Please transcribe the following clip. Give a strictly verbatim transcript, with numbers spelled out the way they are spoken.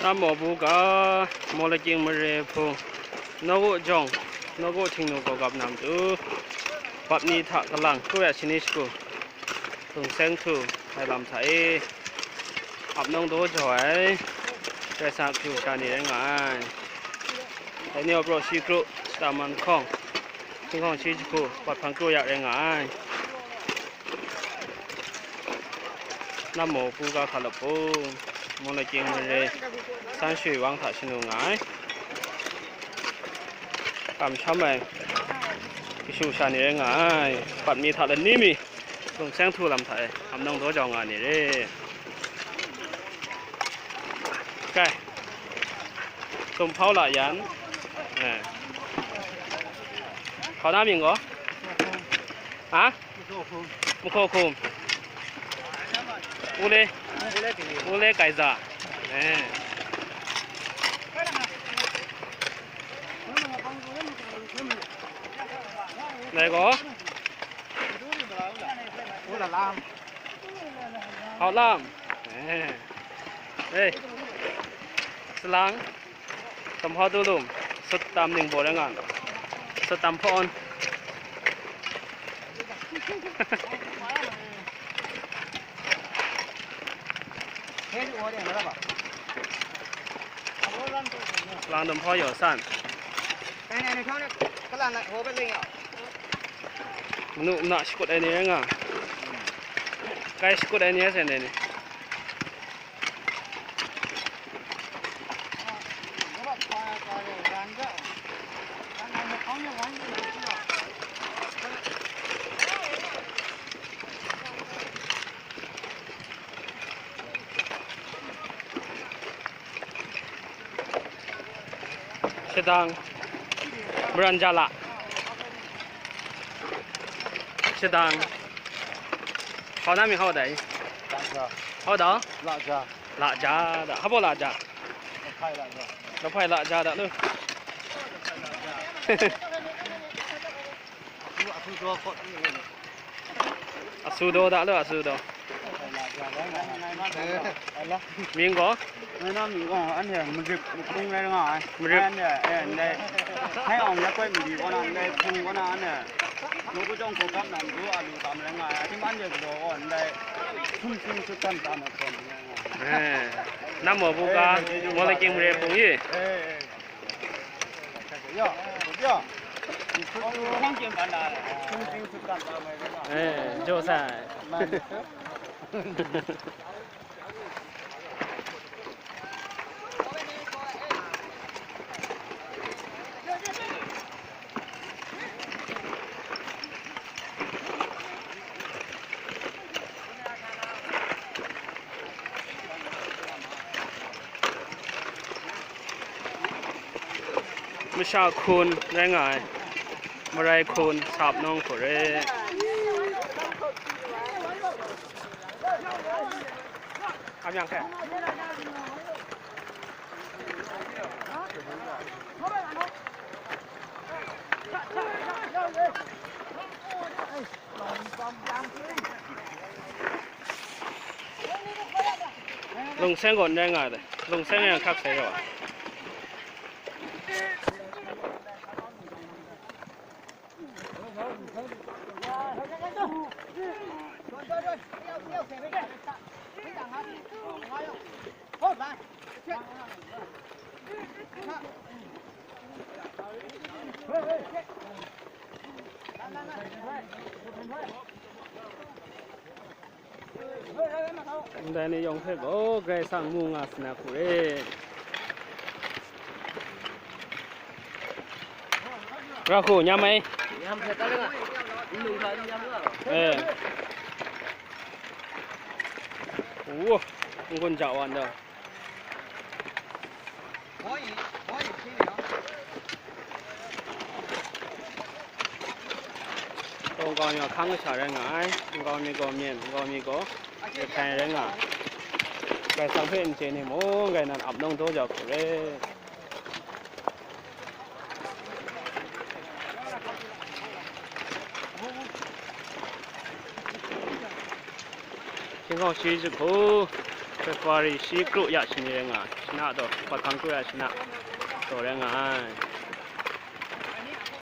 Nam maw bu ga, Mawlakying mare hpung, nawku jawng, nawku htingnu gawgap na matu, bap ni hta kalang, kru ya shani shagu, lung seng htu ai lam hta e, ap nawng daw jau ai, Karai Kasang a kashu kasha ni rai nga ai. Dai ni a praw shi kru, shata man hkawng, hkying hkawng shi jahku, bat hpang kru ya rai nga ai. Nam maw bu ga hkalap hpung, Mawlakying mare, San Shwe Wang hta shanu nga ai. Kamsham ai kashu kasha ni rai nga ai. Bat mi hta lani mi, lung seng htu lam hta e, ap nawng daw jau nga ni re. Kai. Tum hpau la yan. Eh. Hkau na mying gaw? Ha? Mahkaw hkum. Ule. Ule Kaiza. Eh. Dai gaw. Hkau lam. Eh. Hey. Salang. Tum hpau du lum, sut tam ning baw rai nga, sut tam hpawn. Lang tum hpau yaw san. Manu mna shakut ai ni rai nga. Kai shakut ai ni rai sai ni. Shadang. Maran ja la. Shadang. Hkau na mying hkau dai. Laja. Hkau dau? Laja. Laja da. Hpa baw laja? Lahpai laja. Lahpai laja da nu. Asu daw da lo, asu daw. Mying gaw? Ngai na mying gaw, anhte Marip Hpung rai nga ai. Marip. Anhte, eh, ndai, Hpai Awng Lakoi Mali kaw na, ndai Hpung kaw na, anhte, nawku jawng hkawhkam na matu a lu tam rai nga ai. Atim anhte galaw gaw, ndai, hkum sing sut tam tam ai hpawng rai nga ai. Eh, nam maw bu ga, eh, Mawlakying mare hpung i? Eh, eh. Eh, jaw sai. Masha hkun rai nga ai, marai hkun sap nawng hku re. Amyang hte. Lungseng gaw n rai nga ai, lungseng yang hkak sai gaw. Ndai ni yawng hpe gaw Karai Kasang mu nga sa na hku re. Ra hku, nyam ai. Nyam hpe ta leng a, nnu hta n nyam nga. Eh. Wo, n-gun ja wa nda. Tawng kau mi gaw hkang kasha rai nga ai. Nkau mi gaw myen, nkau mi gaw jahkrai rai nga ai. Karai Kasang hpe n chye ni mung, gai nan ap nawng daw jau hku re. Hkying hkawng shi jahku, February shi kru ya shani rai nga ai, shana taw, hpa hkang kru ya shana taw rai nga ai.